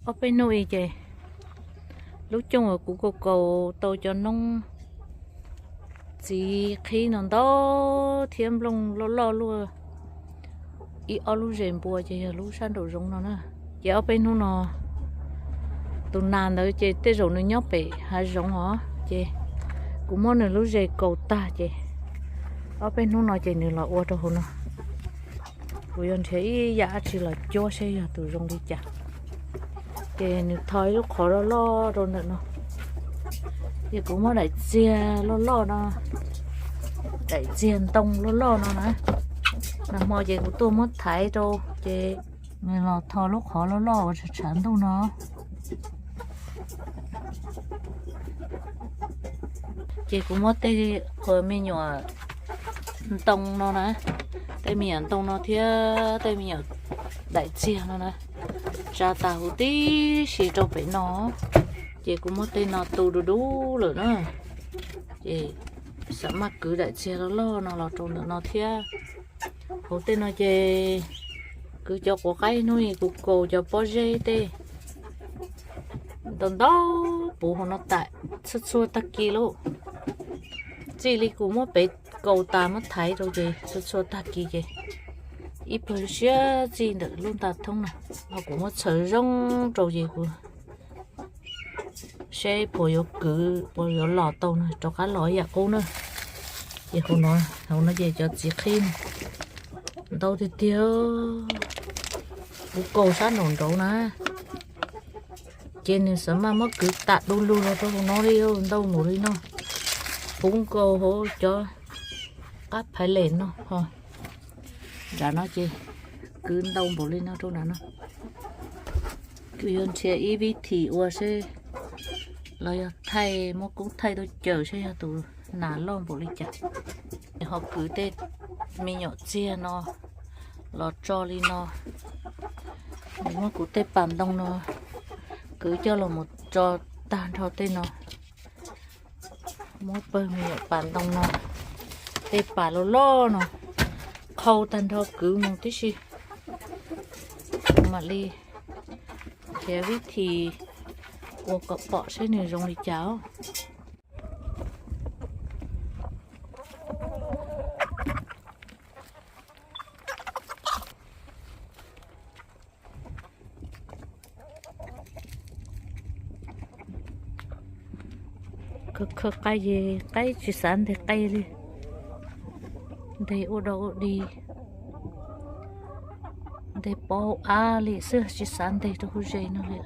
Ob peb hnub i ces lub cooj uas kuv kaus kaus tau cov noob txiv qhib no ntau thiab nplooj loj loj luaj ib ob lub zes npua ces yog lub sab nraum zoov no na. Ces ob peb hnub no tus nas ntawd ces tej zaum nws nyob pem hav zoov os, ces kuv muab nws lub zes kaus tag ces ob peb hnub no ces nws los ua rau hauv no. Kuv yuav nrhiav ib yam dab tsi los cuab seb yog tus zoo li cas. Ces nws tho ib lub qhov loj loj rau ntawm no. Ces kuv muab daim txiag loj loj no, daim txiag ntoo loj loj no na, nag hmo ces kuv tuaj muab thaiv rau, ces nws los tho lub qhov loj loj uas tshav tshav ntuj no. Ces kuv muab tej qhov me nyuam ntoo no na, tej me nyuam ntoo no thiab tej me nyuam daim txiag no na, tsa tas huv tib si rau pem no. Ces kuv muab tej no tu du du lawm na, ces xam maj kwv daim txiag loj loj no los rau ntawm no thiab. Hauv tej no ces kwv cov quav qaib hnub i kuv kaus cov pob zeb tej ntau ntau puv hauv no tas txhua txhua tag kis lauj. Txij li kuv muab pem kaus tas muab thaiv rau ces txhua txhua tag kis ces ib pluag siab txij ntawm lub nta thoob na, ho kuv muab txhawv zoo rau ces kuv seb puas yuav kwv puas yuav los tau na, rov qab los ib yam qub na. Ces hauv no, hauv no ces cov txiv qhib ntau tiag tiag. Kuv kaus sab nraum nraud na, ces nws xav mas muab kwv tas du lug los rau hauv no li, ntau npaum li no. Puv nkaus hauv cov qab phaiv les no ho. Nram no ces kwv ntau npaum li no rau nram no. Kuv yuav nrhiav ib vib thim ua seb los yog thaij, muab koob thaij tuaj caws seb yog tus nas loj npaum li cas. Ho kwv tej me nyuam txiag no los tso li no. Muab kuv tej pas ntoo no kwv coj los mus tso tag nrho tej no. Muab pawg me nyuam pas ntoo no, tej pas loj loj no, qhau tag nrho kwv mus tib si. Mam li nrhiav vib thim ua kom pom seb nws zoo li cas os. Khawb khawb qaib ces qaib tsis xav nteg qaib li, nteg ua dog ua dig, nteg pov av li xwb tsis xav nteg rau hauv zes no li.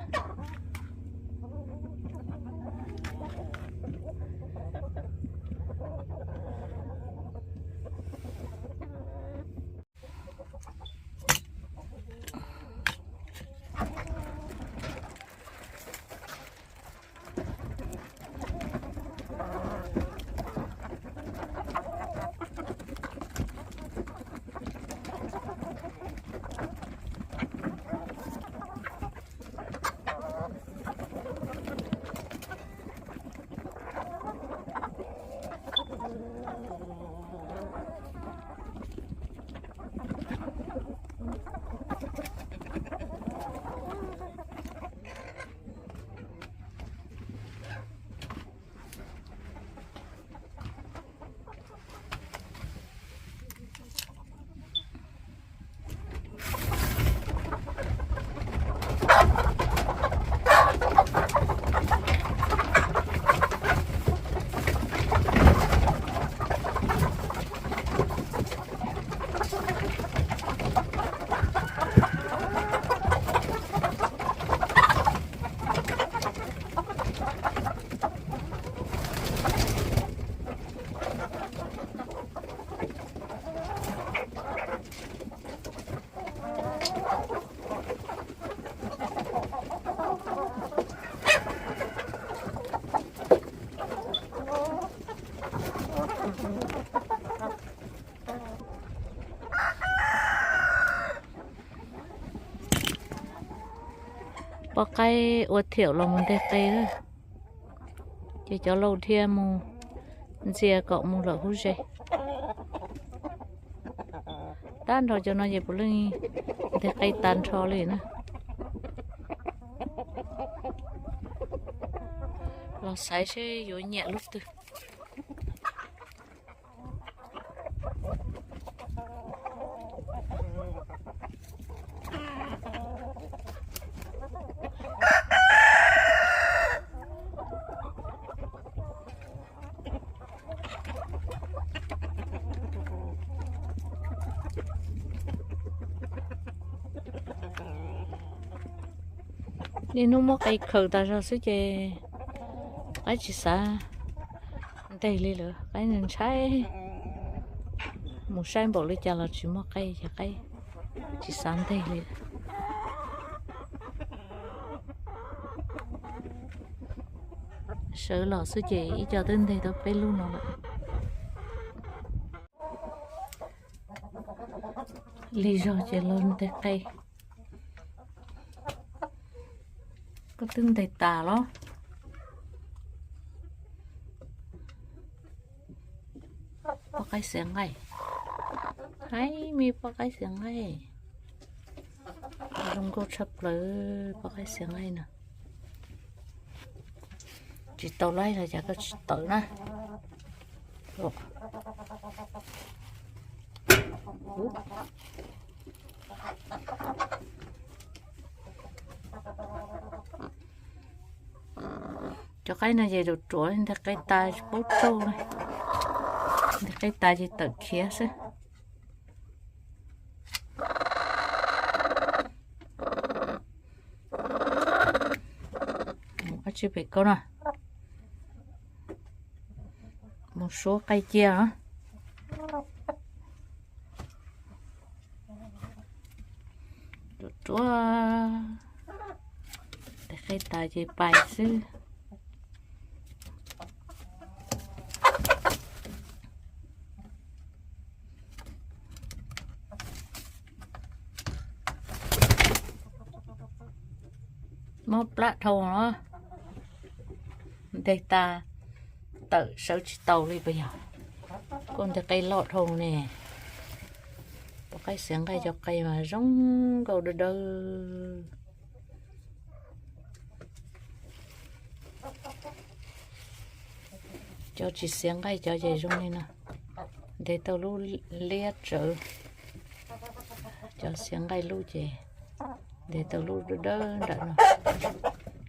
Poj qaib ua thiaum los mus nteg qe lawm, ces cov laus dhia mus ntxias kom mus lawm hauv zes. Tag nrho cov no ces puav leej nteg qe tag nrho li na. Los xaiv seb yuav nyiam lub twg. Niaj hnub muab qe khaws tas zog xwb ces qaib tsis xav nteg li lawm, qaib ntshai. Mus saib npaum li cas los tsis muaj qe ces qaib tsis xav nteg li. Sawv los xwb ces ib co twb nteg tau peb lub no lawm. Lig zog ces los nteg qe. Koj twb nteg tas los? Poj qaib xiav nqaij. Haib me poj qaib xiav nqaij. Zoo nkauj tshaj plaws poj qaib xiav nqaij no. Tsis tau laib los cas koj tsis tawm na. Cov qaib no ces ruam ruam, nteg qe tas tsis paub tsaug li. Nteg qe tas ces tawm khiav xwb. Mus dab tsi pem koj no? Mus suab qe cia os. Ruam ruam, nteg qe tas ces pais xwb. Mob plab dhau los? Nteg tas tawm sawv tsis taus li puas yog? Koj nteg qe loj dhau ne. Poj qaib xiav nqaij cov qe mas zoo nkauj dawb dawb. Cov tsis xiav nqaij cov ces zoo li no, nteg tau lub liab tsawv. Cov xiav nqaij lub ces nteg tau lub dawb dawb nram no.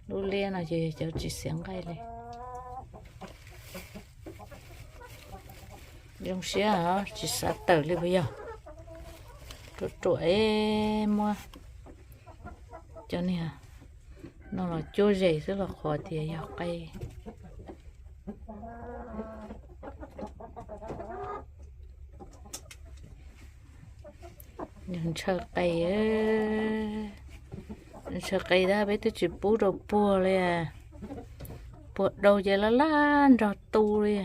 Lub liab no ces cov tsis xiav nqaij li. Zoo siab os, tsis xav tawm li puas yog? Ruam ruam es muab cov niag no los cuab zes xwb los qhuas tias yog qe. Ntshaw qe, ntshaw qe tab peb twb tsis pub rau puag li. Puag dau ces laj laj nrog tu li.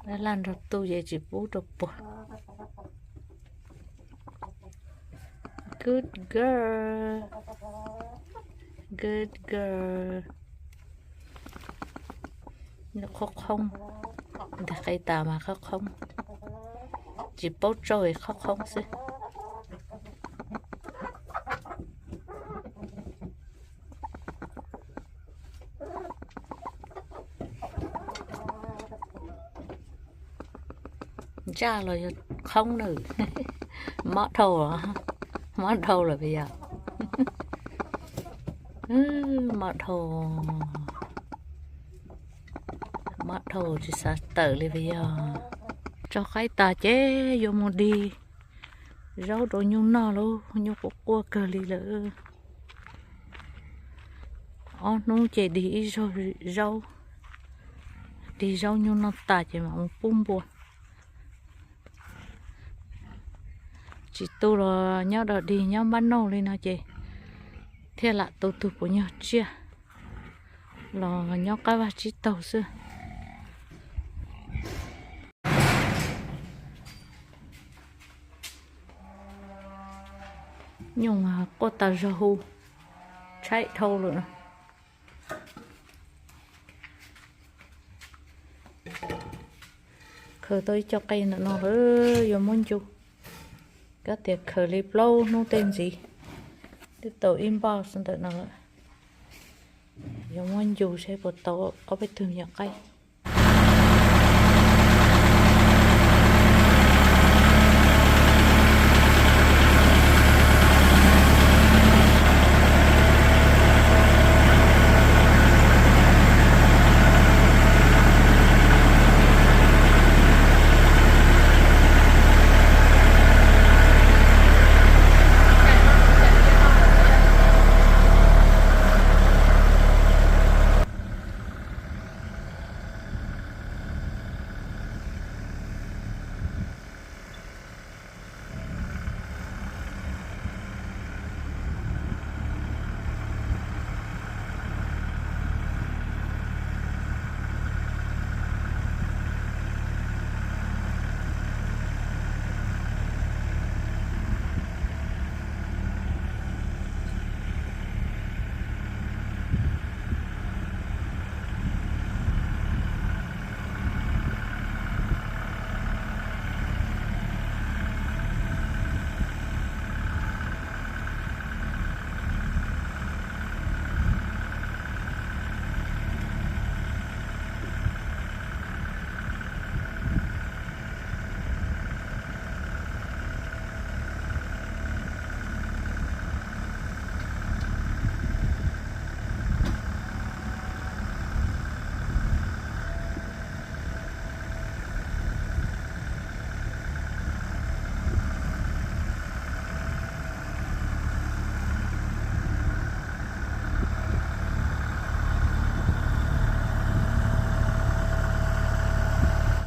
Laj laj nrog tu ces tsis pub rau puag. Good girl. Good girl. Qhoob qhoob, nteg qe tas mas qhoob qhoob, tsis paub tsaug es qhoob qhoob xwb. Ntsaj los yog qhoob na. Mob dhau, mob dhau lawm puas yog? Mob dhau, mob dhau tsis xav tawm li puas yog? Tso qaib tas ces yuav mus dig zaub rau nyuj noj lauj, nyuj quaj quaj kawg li lawm. Ob hnub ces dig ib zaug zaub, dig zaub nyuj noj tas ces mam mus pub npua. Tsis tu los nyob dog dig nyob npab nauj li no ces thiaj lam tu tug puav nyuag tsiaj los nyob qab vaj tsib taug xwb. Nyuj quaj tas zog hu, tshaib dhau lawm. Khaws tau ib co qe ntawm no lawm yuav muab ncu. Kab tias khaws li plaub hnub tej ntxiv twb tau ib npaj ntawm no lawm. Yuav muab ncu seb puas tau ob peb tug me nyuam qaib.